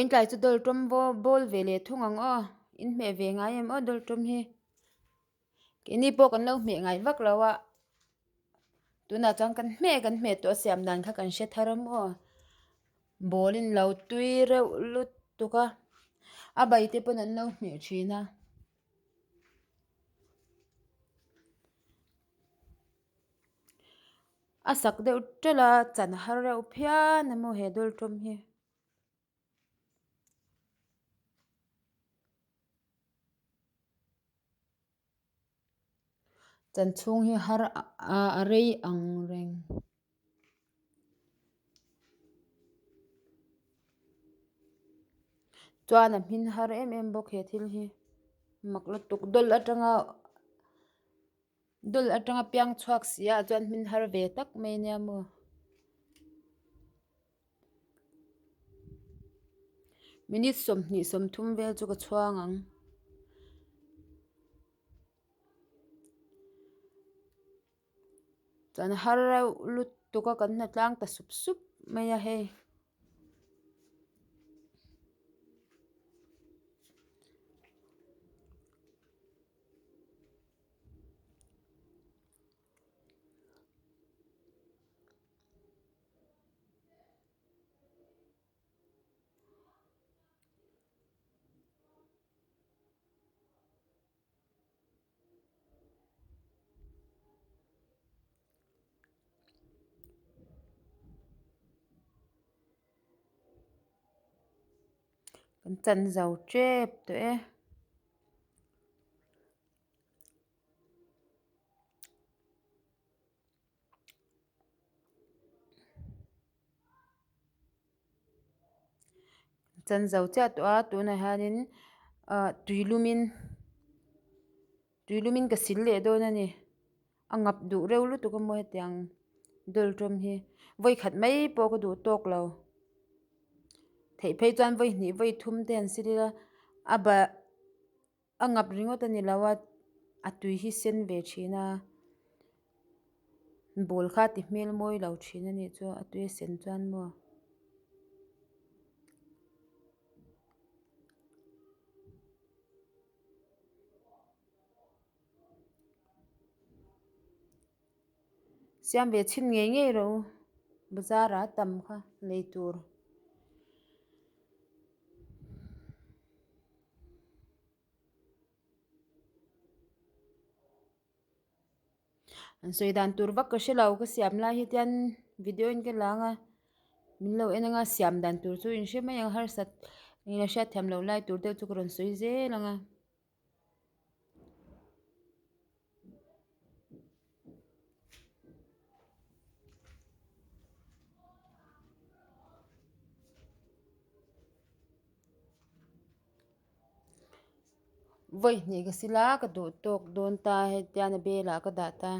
Vawiin tlai chu dawltawm bawl ve leh thung ang aw in hmeh ve ngai em aw dawltawm hi keini pawh kan lo hmeh ngai vak lo a tunah chuan kan hmeh kan hmeh tawh a siam dan kha kan hre thar a maw ball in lo tui reuh lutuk a a bai te pawn an lo hmeh thin a. A sak deuh ṭalh a chan har reuh phian a maw he dawltawm hi. Chan chhung hi har a rei ang reng. Chuan a hmin har em em bawk he thil hi mak lutuk dawl atanga dawl atanga piang chhuak si ah chuan hmin har ve tak mai ania maw. Minute 20 30 vel chu ka chhuang ang. Chuan har reuh lutuk a kan hnatlang ta sup sup mai a hei. Kan chan zo tep tawh e. Chan zo chiah tawh a tunah hianin ah tuilumin tuilumin ka sil leh dawn a ni a ngap duh reuh lutuk a maw hetiang dawltawm hi vawi khat mai pawh ka duh tawk lo theih phei chuan vawi hnih vawi thum te an sil ila a bah. A ngap ringawt a ni lo a a tui hi sen ve thin a ball kha ti hmel mawi lo thin a nih chu a tui a sen chuan maw. Siam ve chhin ngei ngei rawh u bazar ah tam kha lei tur. An sawi dan tur vak ka hre lo ka siam lai hi tian video in ka lang a min lo en anga siam dan tur chu in hre mai ang harsat eng a hriat thiam loh lai tur deuh chu ka rawn sawi zel ang a. Vawi hnih ka sil a ka duh tawk dawn ta hetian a belah ka dah ta.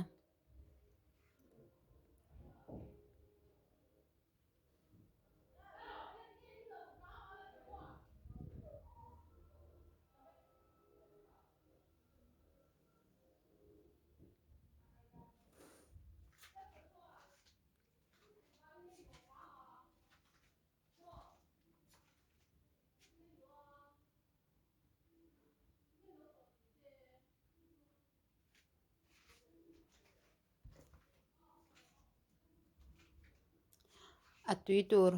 A tui tur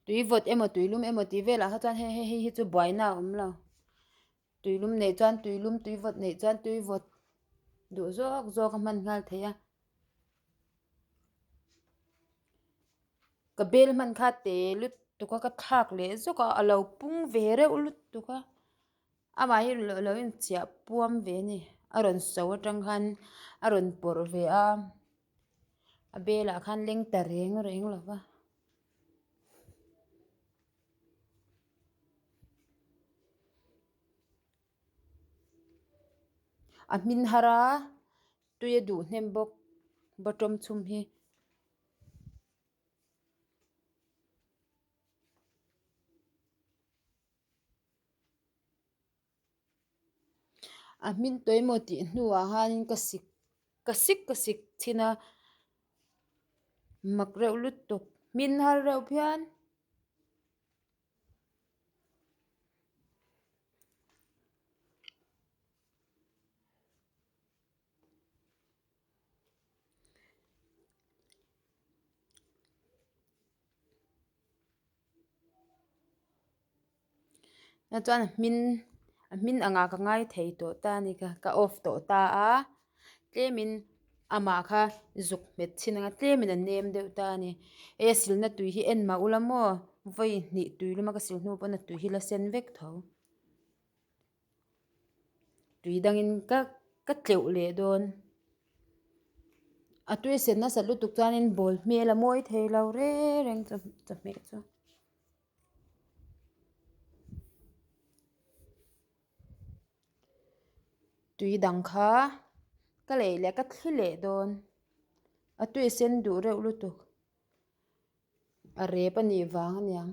tui vawt emaw tui lum emaw tih velah kha chuan hei hei hi chu buaina a awm lo tui lum neih chuan tui lum tui vawt neih chuan tui vawt duh zawk zawk a hman nghal theih a ka bel hman kha te lutuk a ka thlak leh zawk a a lo pung ve reuh lutuk a. Amah hi lo inchiah puam ve a ni a rawn so atang khan a rawn pawrh ve a a belah khan leng ta reng reng lo va. A hmin har a tui a duh hnem bawk bawtawm chhum hi. A hmin tawh emaw tih hnuah hianin ka sik ka sik ka sik thin a mak reuh lutuk hmin har reuh phian. Chuan a hmin a hmin angah ka ngai thei tawh ta a ni ka ka off tawh ta a tlemin amah kha zuk hmet chhin anga tlemin a nem deuh ta a ni hei a silna tui hi en mah ula maw vawi hnih tui luma ka sil hnu pawn a tui hi la sen vek tho tui dangin ka ka tleuh leh dawn a tui sen nasa lutuk chuanin bawl hmel a mawi thei lo reng reng chawhmeh chu. Tui dang kha ka lei leh ka thli leh dawn a tui sen duh reuh lutuk a rep a nih vang a niang.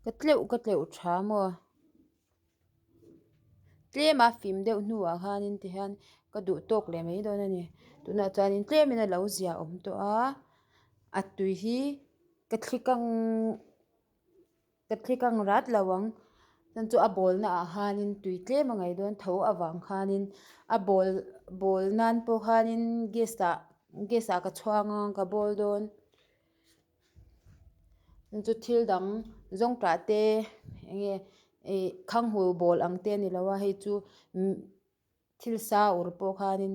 Ka tleuh ka tleuh tha maw tlem a fim deuh hnuah khanin tihian ka duh tawk leh mai dawn a ni tunah chuanin tlemin a lo zia awm tawh a a tui hi ka thli kang ka thli kang rat lo ang chuan chu a bawl na ah khanin tui tlem a ngaih dawn tho avang khanin a bawl bawl nan pawh khanin gas ah gas ah ka chhuang a ka bawl dawn chu thil dang zawngtah te eng nge ih khanghu bawl ang te a ni lo a hei chu thil sa ur pawh khanin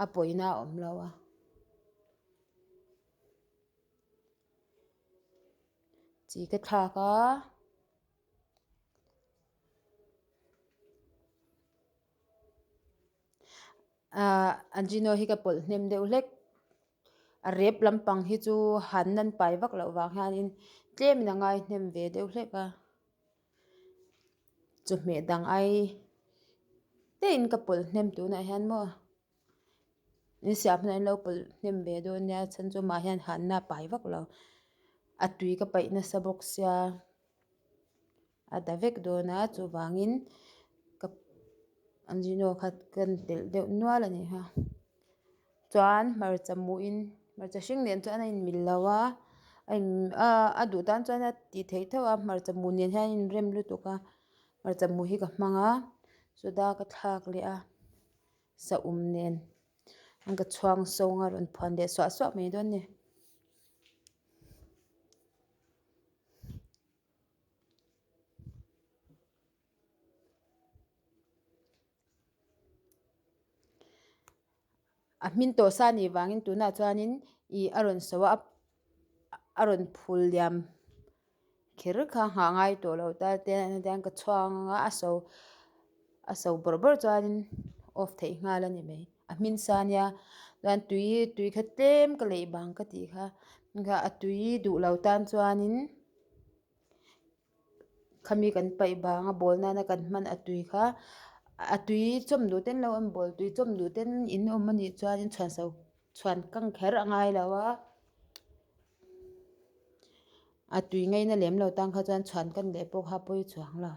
a pawina a awm lo a. Chi ka thlak a. Ahh Anjino hi ka pawlh hnem deuh hlek a rep lampang hi chu han nan pai vak loh vang hianin tlemin a ngai hnem ve deuh hlek a chawhmeh dang ai tein ka pawlh hnem tunah hian maw. In siam hunah in lo pawlh hnem ve dawn nia chhan chu amah hian hanna a pai vak lo a tui ka paih nasa bawk sia a da vek dawn a chuvangin ka anjino kha ka telh deuh nual a ni kha chuan hmarcha muhin hmarcha hring nen chuan a inmil lo a a in a duh tan chuan a tih theih tho a hmarcha mu nen hian a inrem lutuk a hmarcha mu hi ka hmang a soda ka thlak leh a. Saum nen an ka chhuang sawng a rawn phuan leh suah suah mai dawn a ni. A hmin tawh sa nih vangin tunah chuanin ih a rawn so a a rawn phul liam kher kha nghah ngai tawh lo ta te hian ka chhuang anga a so a so bawrh bawrh chuanin off theih nghal a ni mai a hmin sa ania chuan tui tui kha tlem ka leih bang ka tih kha a tui duh lo tan chuanin khami kan paih bang a bawl nana kan hman a tui kha a tui chawm duh ten lo an bawl tui chawm duh ten in awm a nih chuanin chhuan so chhuan kang kher a ngai lo a. A tui ngaina lem lo tan kha chuan chhuan kan leh pawh kha pawi chuang lo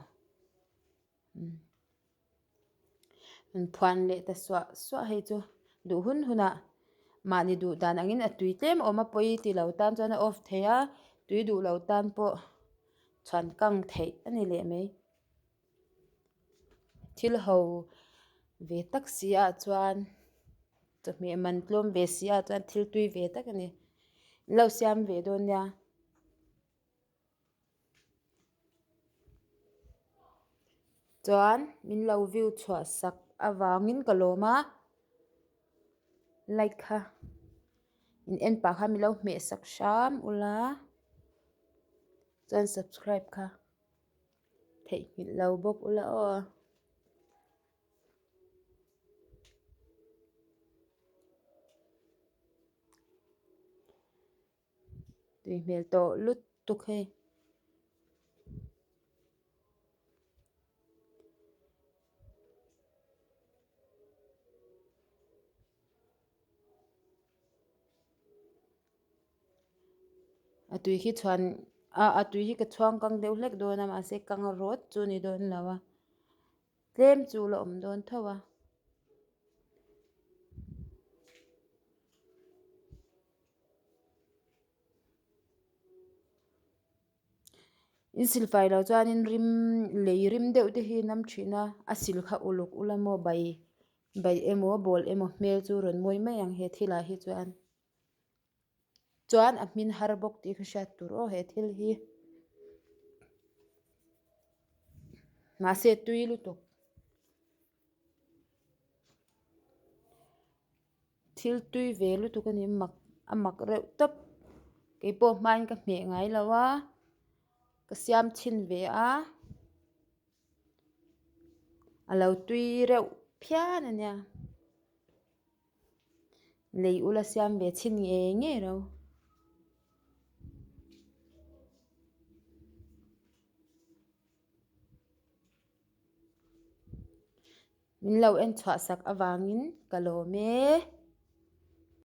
an phuan leh ta suah suah hei chu duh hun hunah mahni duh dan angin a tui tlem a awm a pawi ti lo tan chuan a off thei a tui duh lo tan pawh chhuan kang theih a ni leh mai. Thil ho ve tak si ah chuan chawhmeh man tlawm ve si ah chuan thil tui ve tak a ni in lo siam ve dawn nia. Chuan min lo view chhuah sak avangin ka lawm a like kha in en pah khan min lo hmeh sak hram ula chuan subscribe kha. Theihnghilh lo bawk ula aw. Tui hmel tawh lutuk hei. A tui khi chhuan ah a tui hi ka chhuang kang deuh hlek dawn a mahse kang rawt chu a ni dawn lo a tlem chu la awm dawn tho a. In sil fai lo chuanin rim lei rim deuh te hi nam thin a, a sil kha uluk ula maw bai bai emaw bawl emaw hmel chu rawn mawi mai ang he thil ah hi chuan. Chuan a hmin har bawk tih ka hriat tur aw he thil hi. Mahse tui lutuk. Thil tui ve lutuk a ni mak a mak reuh tawp. Keipawh hmain ka hmeh ngai lo a, ka siam chhin ve a. A lo tui reuh phian a nia. Lei ula siam ve chhin ngei ngei ro. Min lo en chhuah sak avangin ka lawm e.